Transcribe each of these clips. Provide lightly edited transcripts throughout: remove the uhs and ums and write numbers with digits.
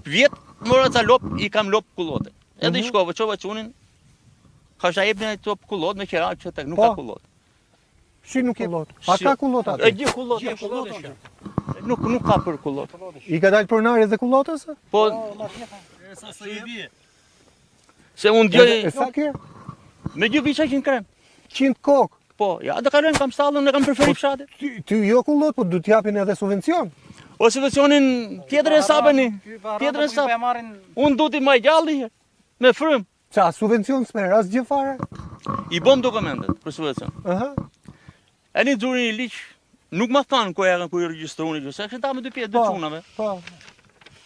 Vjet mora ca lop, i kam lop kullote. Edhe i mhm. shkova, çova çunin. Thashë jepni një copë kullot me qera që tek nuk ka po. kullot. Si nuk kullot? A ka kullot aty? E gjithë kullot, e kullot. Nuk nuk ka për kullot. I ka dalë pronari dhe kullotës? Po. Se unë djoj... E sa ke? Me gjithë viça 100 krem. 100 kokë? Po, ja, do kalojmë, kam stallën, e kam për po, fshatit. Ty, ty jo kullot, po do t'japin edhe subvencion. O subvencionin tjetër e sapeni, tjetër e sap. Unë du t'i maj gjallë, me frymë. Ça, subvencion s'merr, asgjë fare? I bom dokumentet për subvencion. Aha. E një xuri një ligj, nuk ma thanë ku erën ku i regjistruni, që se kështë ta me dy pjesë, dy po, çunave. Po.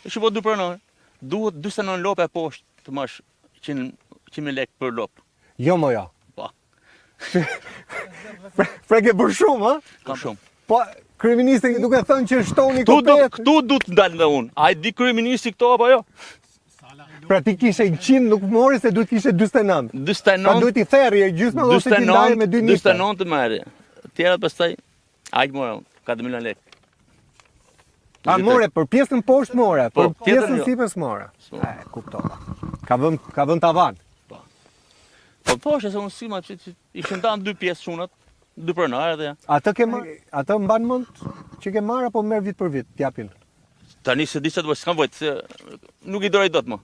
E që po dy pronarë, duhet 49 lopë e poshtë të marrësh 100 100 lekë për lopë. Jo, mo jo. Po. Pra ke bërë shumë, ha? Kam shumë. Po, kryeministri duke thënë që shtoni këtu do këtu du të ndal dhe unë. A i di kryeministri këto apo jo? Pra ti kishe 100, nuk more se duhet kishe 49. 49. Pra duhet t'i therje gjysmë ose t'i ndaje me dy nipa. 49 të marrë. Tjerat pastaj aq mora unë, 4 milion lekë. A more për pjesën poshtë more, po, për pjesën jo. sipër s'more. E, kuptova. Ka vënë ka vënë tavan. Po. Po poshtë se unë si ma që ishin nda dy pjesë çunat, dy pronarë edhe. Atë ke marr, atë mban mend që ke marr apo merr vit për vit, t'japin. Tani se di çfarë të bëj, s'kam vojt, se nuk i duroj dot më.